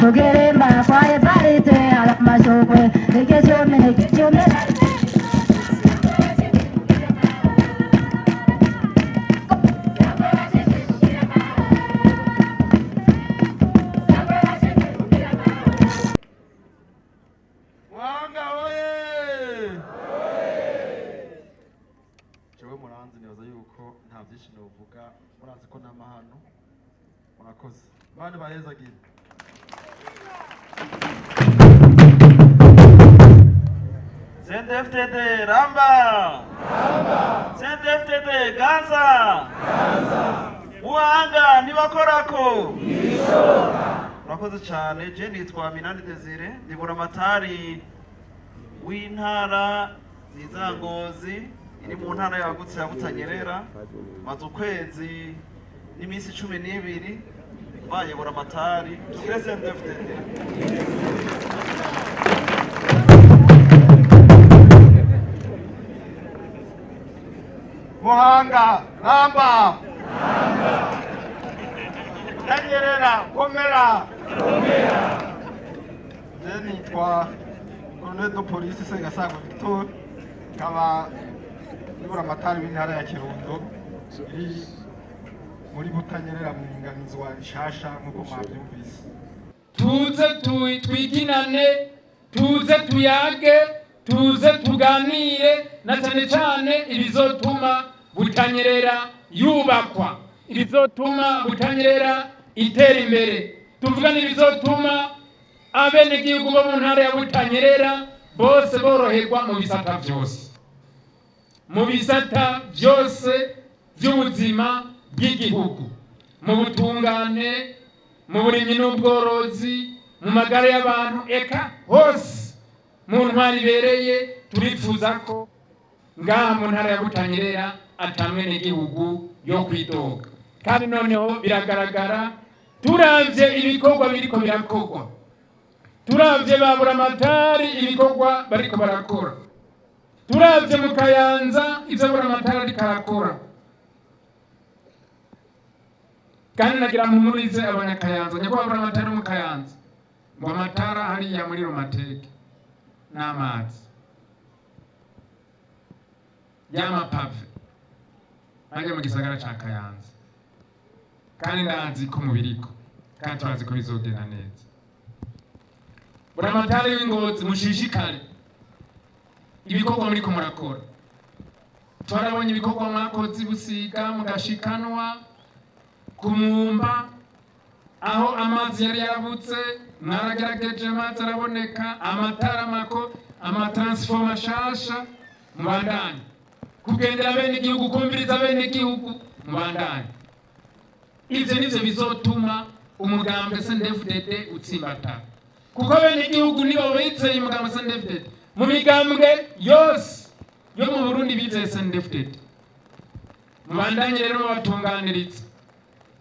Tugeremba kwa Evariste aramashokwe igicumi igicumi. Mwanga oye! Jewe muranzi, nibaza yuko nta byinshi novuga, murazi ko n'amahano. Murakoze, bana bahezagira. CNDD-FDD ramba! CNDD-FDD ganza! Muhanga ntibakorako! Murakoze cyane. Je nitwa Minani Desire, ndi buramatari w'intara nziza Ngozi, iri mu ntara yagutse ya Butanyerera. Maze ukwezi n'iminsi 12 mbaye buramatari. Tugire CNDD-FDD. Muhanga ramba! Tanyerera komera! Je nitwa Colonel de Police Sengasago Victor, nkaba nibura amatari w'intara ya Kirundo iri muri Butanyerera mu nganizwa nshasha, nk'uko mwabyumvise. Tuze twiginane, tuze tuyage, tuze tuganire, na cyane cyane ibizotuma Butanyerera yubakwa, ibizotuma Butanyerera itera imbere. Tuvugane ibizotuma abenegihugu bo mu ntara ya Butanyerera bose boroherwa mu bisata byose, mu bisata byose by'ubuzima bw'igihugu, mu butungane, mu burimyi n'ubworozi, mu magara y'abantu, eka hose mu ntwari ibereye. Turifuza ko ngaha mu ntara ya Butanyerera ata mwenegihugu yo kwidoga. Kandi noneho biragaragara, turavye ibikorwa biriko birakorwa, turavye ba buramatari ibikorwa bariko barakora, turavye mu Kayanza ivyo buramatari ariko arakora. Kandi nagira mpumurize abanyakayanza, nyakubahwa buramatari wo mu Kayanza, ngo amatara hariya muri Romateke n'amazi y'amapave hariya mu gisagara ca Kayanza, kandi ndazi ko mubiriko, kandi turazi ko bizogenda neza. Buramatari w'Ingozi, mushishikare ibikorwa muriko murakora. Twarabonye ibikorwa mwakoze i Busiga, mugashikanwa ku Mwumba aho amazi yari yarabutse, mwaragerageje amazi araboneka, amatara mako, amatransfo mashasha. Mubandanye kugendera bene igihugu, kumviriza bene igihugu, mubandanye. Ivyo nivyo bizotuma umugambwe CNDD-FDD utsimbatara, kuko bene igihugu nibo bizeye umugambwe CNDD-FDD. Mu migambwe yose yo mu Burundi bizeye CNDD-FDD. Mubandanye rero mubatunganiriza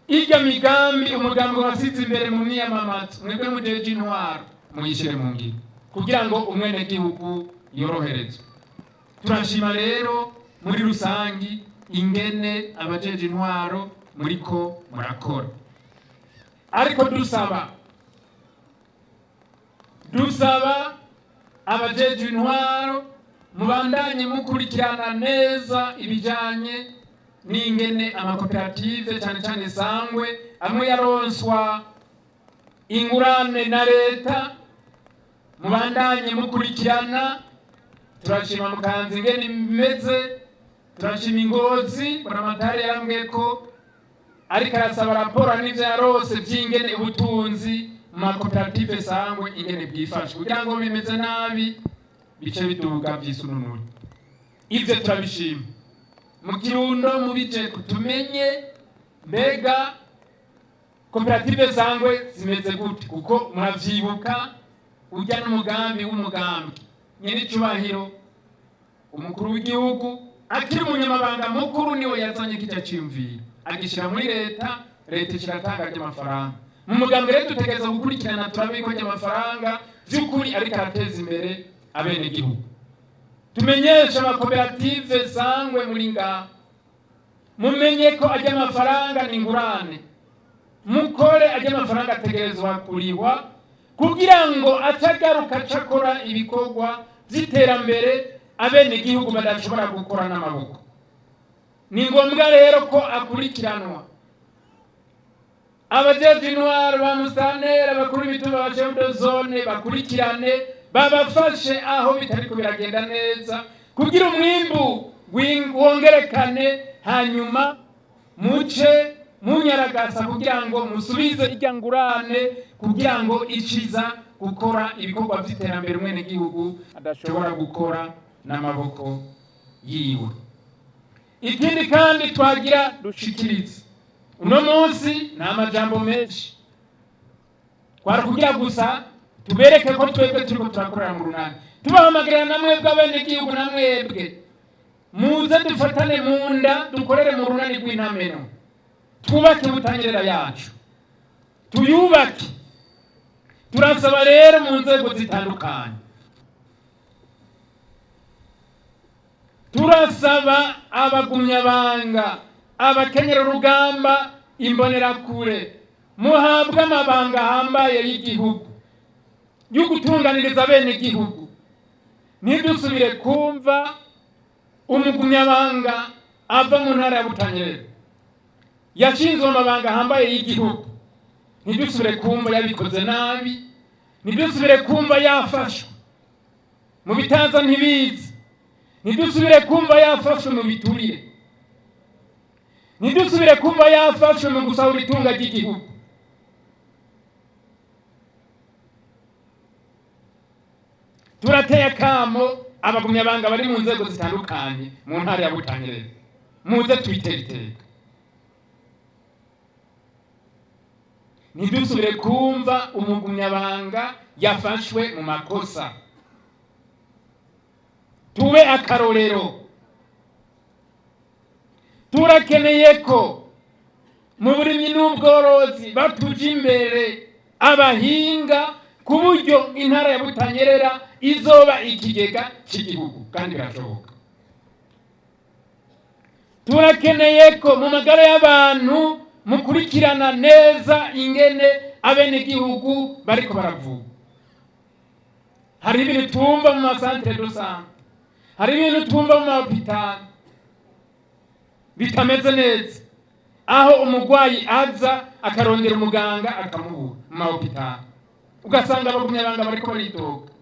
irya migambi umugambwe wasize imbere mu myiyamamazo. Mwebwe mujeje intwaro, muyishyire mu ngiro kugira ngo umwenegihugu yoroherezwe. Turashima rero muri rusangi ingene abajeje intwaro muriko murakora, ariko dusaba abajeje intwaro mubandanye mukurikirana neza ibijanye n'ingene amakoperative, cyane cyane Sangwe, amwe yaronswa ingurane na leta. Mubandanye mukurikirana. Turashima Mukanzi ingene imeze, turashima Ingozi. Buramatari yarambwiye ko ariko arasaba raporo n'ivyo yarose vy'ingene ubutunzi mu makoperative Sangwe ingene bwifashe, kugira ngo bimeze nabi bice biduga vy'isununure. Ivyo turabishima. Mu Kirundo mubice tumenye mbega koperative Sangwe zimeze gute, kuko muravyibuka urya n'umugambi w'umugambi nyenicubahiro umukuru w'igihugu akiri umunyamabanga mukuru, niwe yazanye kirya ciyumviro agishira muri leta, leta ishiratanga ry'amafaranga. Mu mugambi rero dutegereza gukurikirana turabe ko ry'amafaranga vy'ukuri ariko arateza imbere abenegihugu. Tumenyeshe amakoperative Sangwe muri ngaha, mumenye ko ajya amafaranga ni ingurane, mukore. Ajya amafaranga ategerezwa kurihwa. Kugira ngo atagaruka acakora ibikorwa by'iterambere abenegihugu badashobora gukora n'amaboko. Ni ngombwa rero ko akurikiranwa. Abajejwe intwaro, ba musitanteri, abakuru b'imitumba, ba chef de zone, bakurikirane, babafashe aho bitariko biragenda neza kugira umwimbu wongerekane. Hanyuma muce munyaragasa kugira ngo musubize irya ngurane, kugira ngo iciza gukora ibikorwa by'iterambere umwenegihugu adashobora gukora n'amaboko yiwe. Ikindi kandi twagira dushikirize uno munsi, ni amajambo menshi twari kugira gusa tubereke ko twebwe turiko turakorera mu runani, tubahamagarira na mwebwe abenegihugu, na mwebwe muze dufatane mu nda, dukorere mu runani rw'intameno, twubake Butanyerera yacu, tuyubake. Turasaba rero mu nzego zitandukanye, turasaba abagumyabanga, abakenyera urugamba, imbonerakure, muhabwe amabanga ahambaye y'igihugu yo gutunganiriza bene igihugu. Ntidusubire kumva umugumyabanga ava mu ntara ya Butanyerera yashinzwe amabanga ahambaye y'igihugu, ntidusubire kumva yabikoze nabi, ntidusubire kumva yafashwe mu bitaza ntibizi, ntidusubire kumva yafashwe mu biturire, ntidusubire kumva yafashwe mu gusahura itunga ry'igihugu. Turateye akamo abagumyabanga bari mu nzego zitandukanye mu ntara ya Butanyerera, muze twitere iteka, ntidusubire kumva umugumyabanga yafashwe mu makosa. Tube akarorero. Turakeneye ko mu burimyi n'ubworozi batuja imbere abahinga, ku buryo intara ya Butanyerera izoba ikigega cy'igihugu, kandi birashoboka. Turakeneye ko mu magara y'abantu mukurikirana neza ingene abenegihugu bariko baravuga. Hari ibintu twumva mu ma centres de santé, hari ibintu twumva mu mahopitali bitameze neza, aho umurwayi aza akarondera umuganga akamubura mu mahopitali, ugasanga abagumyabanga bariko baridoga,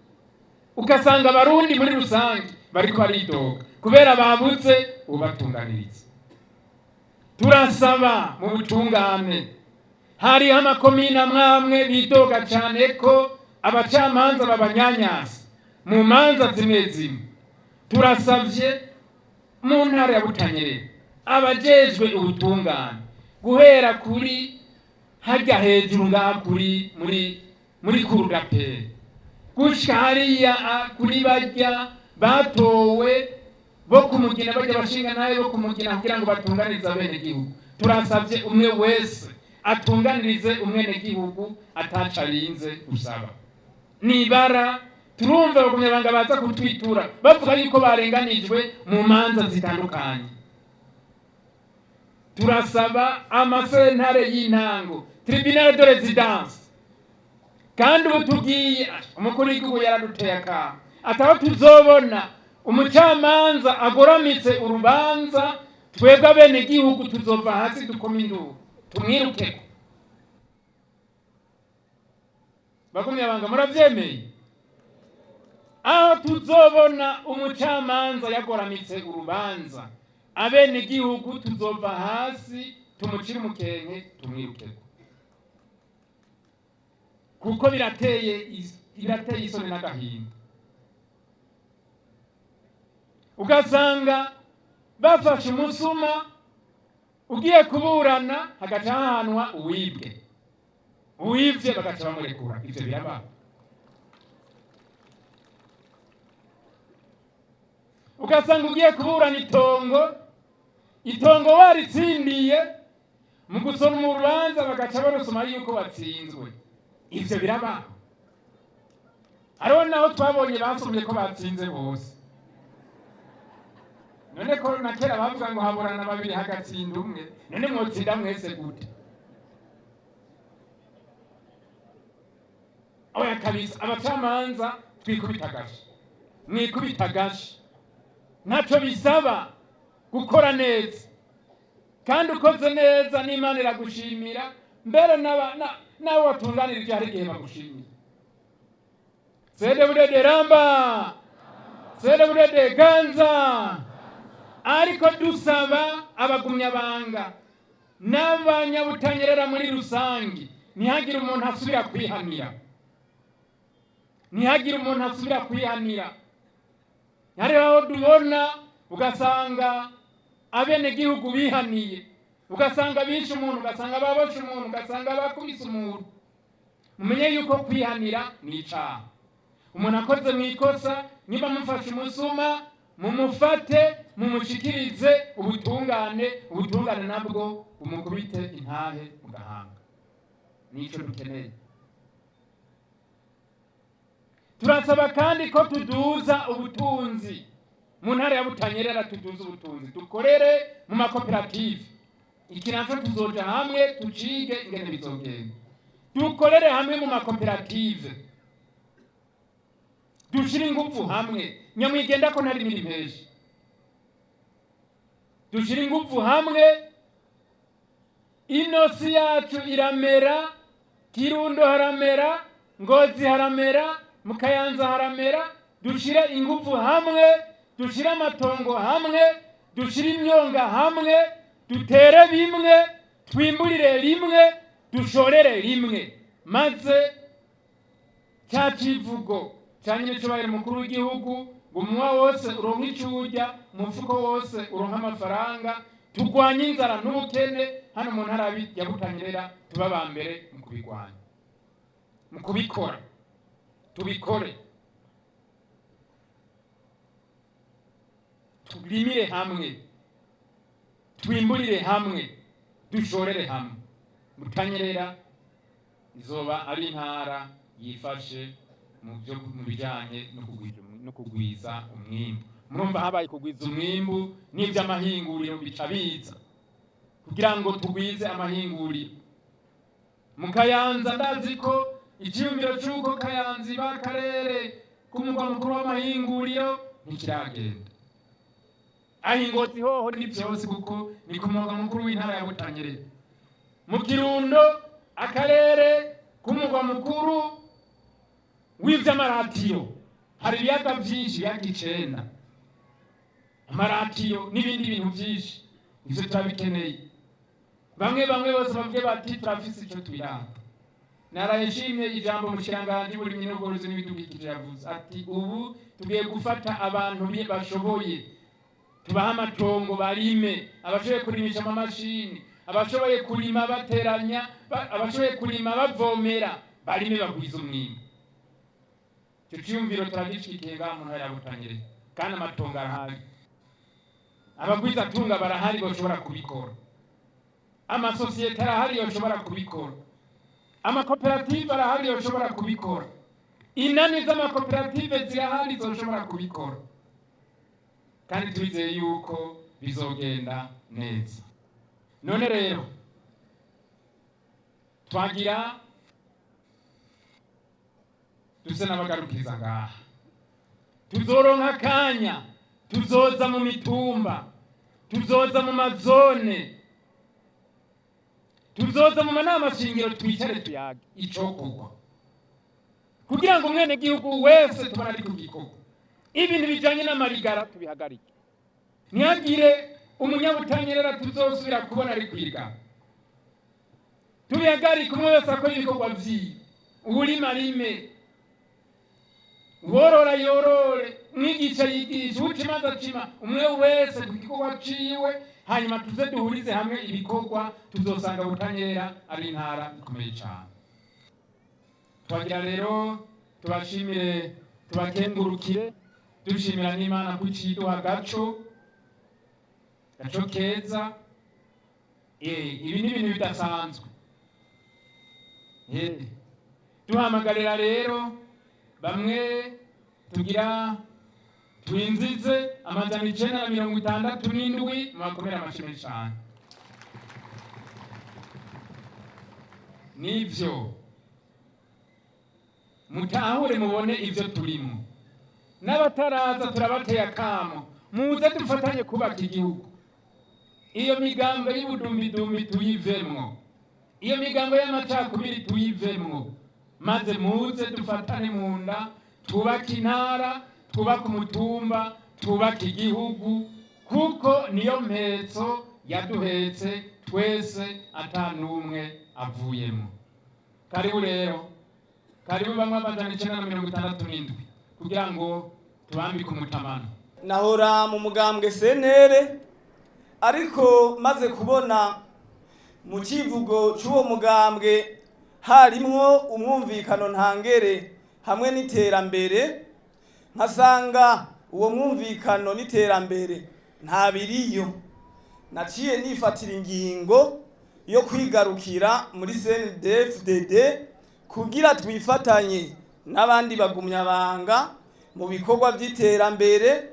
ugasanga abarundi muri rusange bariko baridoga kubera babuze ubatunganiriza. Turasaba mu butungane, hariho amakomine amwamwe bidoga cane ko abacamanza babanyanyasa mu manza zimwe zimwe. Turasavye mu ntara ya Butanyerera abajejwe ubutungane, guhera kuri harya hejuru ngaha kuri muri cour d'appel, gushika hariya kuri barya batowe bo kumugina, barya bashinga nayo bo kumugina, kugira ngo batunganirize abenegihugu. Turasavye umwe wese atunganirize umwenegihugu ataco arinze gusaba. Nibara turumva abagumyabanga baza kutwitura bavuga yuko barenganijwe mu manza zitandukanye. Turasaba amasentare y'intango, tribunal de résidence, kandi ubu tugiye, umukuru w'igihugu yaraduteye akamo, ataho tuzobona umucamanza agoramitse urubanza, twebwe abenegihugu tuzova hasi dukoma induru tumwirukeko. Bagumyabanga, muravyemeye? Aho tuzobona umucamanza yagoramitse urubanza, abenegihugu tuzova hasi tumucire umukenke tumwirukeko, kuko birateye isoni n'agahinda, ugasanga bafashe umusuma ugiye kuburana, hagaca hahanwa uwibwe, uwivye bagaca bamurekura. Ivyo biraba. Ugasanga ugiye kuburana itongo, itongo waritsindiye, mu gusoma urubanza bagaca barusoma yuko watsinzwe. Ivyo biraba. Hariho naho twabonye basomye ko batsinze bose. None ko na kera bavuga ngo haburana babiri hagatsinda umwe, none mwotsinda mwese gute? Oya kabisa, abacamanza twikubita agashi, mwikubita agashi. Ntacyo bisaba gukora neza, kandi ukoze neza n'Imana iragushimira, mbere n'abo watunganirije hari igihe bagushimira. CNDD ramba, CNDD ganza. Ariko dusaba abagumyabanga n'abanyabutanyerera muri rusange, ntihagire umuntu asubira kwihanira, ntihagire umuntu asubira kwihanira. Hariho aho tubona ugasanga abenegihugu bihaniye, ugasanga bishe umuntu, ugasanga baboshe umuntu, ugasanga bakubise umuntu. Mumenye yuko kwihanira ni icaha. Umuntu akoze mu ikosa, niba mufashe umusuma, mumufate, mumushikirize ubutungane, ubutungane nabwo bumukubite intahe mu gahanga. Nico dukeneye. Turasaba kandi ko tuduza ubutunzi mu ntara ya Butanyerera, tuduze ubutunzi, dukorere mu makoperative. Iki naco tuzoja hamwe tucige ingene bizogenda. Dukorere hamwe mu makoperative, dushire ingufu hamwe. Nyamwigenda ko ntari miri, dushire ingufu hamwe. Inosi yacu iramera, Kirundo haramera, Ngozi haramera, mu Kayanza haramera. Dushire ingufu hamwe, dushire amatongo hamwe, dushire imyonga hamwe, dutere bimwe, twimburire rimwe, dushorere rimwe, maze cya kivugo cya nyir'icyubahiro umukuru w'igihugu ngo umunwa wose uronke icyo urya, umufuko wose uronke amafaranga, turwanye inzara n'ubukene hano mu ntara ya Butanyerera, tuba aba mbere mu kubirwanya, mu kubikora. Tubikore, turimire hamwe, twimburire hamwe, dushorere hamwe. Butanyerera izoba ari intara yifashe mu byo mu bijyanye no kugwiza umwimbu. Murumva habaye kugwiza umwimbu, n'iby'amahinguriro bica biza, kugira ngo tugwize amahinguriro mu Kayanza. Ndazi ko icyiyumviro cy'uko Kayanza iba akarere k'umurwa mukuru w'amahinguriro ntikiragenda. Aho Ingozi hoho ni byose, kuko ni ku murwa mukuru w'intara ya Butanyerera. Mu Kirundo, akarere k'umurwa mukuru w'ivy'amaratiyo, hari ibiyaga vyinshi, ibiyaga 9, amaratiyo n'ibindi bintu vyinshi. Ivyo turabikeneye. Bamwe bamwe bose bavuge bati turafise ico twirata. Naraye nshimye ijambo umushikiranganji w'uburimyi n'ubworozi n'ibidukikije yavuze, ati ubu tugiye gufata abantu bashoboye, tubahe amatongo barime, abashoboye kurimisha amamashini, abashoboye kurima bateranya, abashoboye kurima bavomera, barime bagwize umwimbu. Icyo cyiyumviro turagishikiye ngaha mu ntara ya Butanyerera, kandi amatongo arahari, abagwizatunga barahari bashobora kubikora, amasosiyete arahari yoshobora kubikora, amakoperative arahari yoshobora kubikora, inani z'amakoperative zirahari zoshobora kubikora, kandi turizeye yuko bizogenda neza. None rero twagira duse n'abagarukiza ngaha. Tuzoronka akanya, tuzoza mu mitumba, tuzoza mu mazone, tuzoza mu manama shingiro, twicare tuyage icokorwa kugira ngo umwenegihugu wese tubona ari ku gikorwa. Ibintu bijanye n'amarigara tubihagarike, ntihagire umunyabutanyerera tuzosubira kubona ari kwirigara. Tubihagarike, umwe wese akora ibikorwa vyiwe, uwurima arime, uworora yorore, umwigisha yigisha, uwuca imanza acima, umwe wese ku gikorwa ciwe. Hanyuma tuze duhurize hamwe ibikorwa, tuzosanga Butanyerera ari intara ikomeye cane. Twagira rero tubashimire, tubakengurukire, dushimira n'Imana ko iciduha gaco keza. Ibi ni ibintu bidasanzwe. Duhamagarira rero bamwe tugira twinzize 967, mubakomere amashyi cane. Nivyo. Mutahure mubone ivyo turimo. N'abataraza turabateye akamo, muze dufatanye kubaka igihugu. Iyo migambo y'ubudumbidumbi tuyivemwo, iyo migambo y'amacakubiri tuyivemwo, maze muze dufatane mu nda, twubake intara, twubake umutumba, twubake igihugu, kuko niyo mpetso yaduhetse twese ata n'umwe avuyemo. Karibu rero, karibu bamwe 967 kugira ngo tubambike umutamano. Nahora mu mugambwe CNL, ariko maze kubona mu kivugo cy'uwo mugambwe harimwo umwumvikano ntangere hamwe n'iterambere, nkasanga uwo mwumvikano n'iterambere nta biriyo, naciye nifatira ingingo yo kwigarukira muri CNDD-FDD kugira twifatanye n'abandi bagumyabanga mu bikorwa by'iterambere,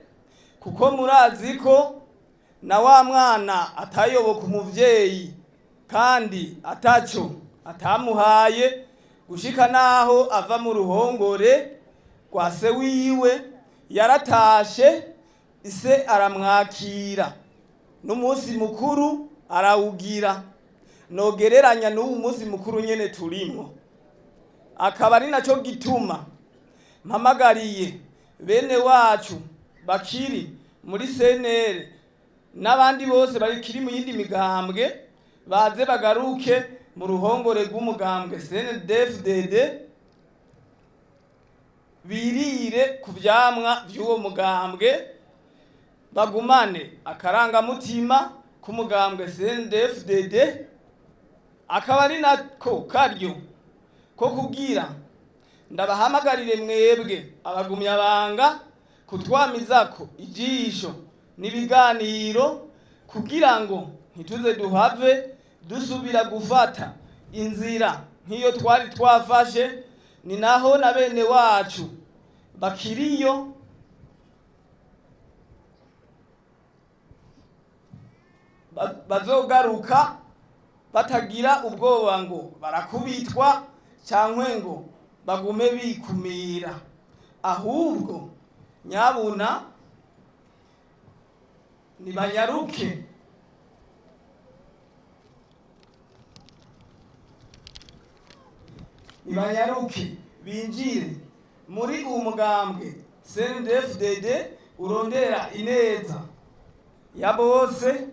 kuko murazi ko na wa mwana atayoboka umuvyeyi kandi ataco atamuhaye, gushika naho ava mu ruhongore rwa se wiwe yaratashe, ise aramwakira n'umunsi mukuru arawugira. Nogereranya n'uwu munsi mukuru nyene turimwo. Akaba ari naco gituma mpamagariye bene wacu bakiri muri CNL n'abandi bose bakiri mu yindi migambwe, baze bagaruke mu ruhongore rw'umugambwe CNDD-FDD, birire ku vyamwa vy'uwo mugambwe, bagumane akarangamutima k'umugambwe CNDD-FDD. Akaba ari nako karyo ko kubwira ndabahamagarire mwebwe abagumyabanga kutwamizako ijisho n'ibiganiro, kugira ngo ntituze duhave dusubira gufata inzira nk'iyo twari twafashe. Ni naho na bene wacu bakiriyo bazogaruka batagira ubwoba ngo barakubitwa cyangwa ngo bagume bikumira, ahubwo nyabuna nibanyaruke nibanyaruke binjire muri uwo mugambwe CNDD-FDD urondera ineza ya bose,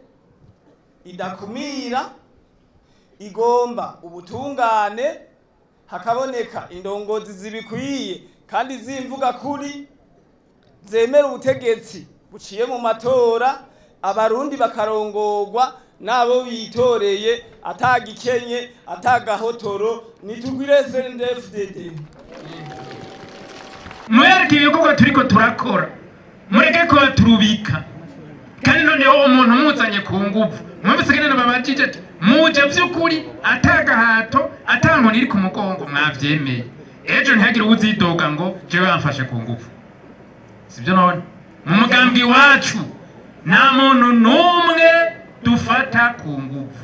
idakumira, igomba ubutungane, hakaboneka indongozi zibikwiye kandi zimvuga kuri, zemera ubutegetsi buciye mu matora, abarundi bakarongorwa n'abo bitoreye, atagikenye atagahotoro. Nitugwire CNDD-FDD. Mwereke ibikorwa turiko turakora, mureke kuba turubika. Kandi noneho umuntu muzanye ku nguvu, mwumvise ingene babajije ati muje vy'ukuri atagahato ata nkoni iri ku mugongo, mwavyemeye? Ejo ntihagire uwuzidoga ngo jewe bamfashe ku nguvu. Sibyo none? Mu mugambi wacu nta muntu n'umwe dufata ku nguvu.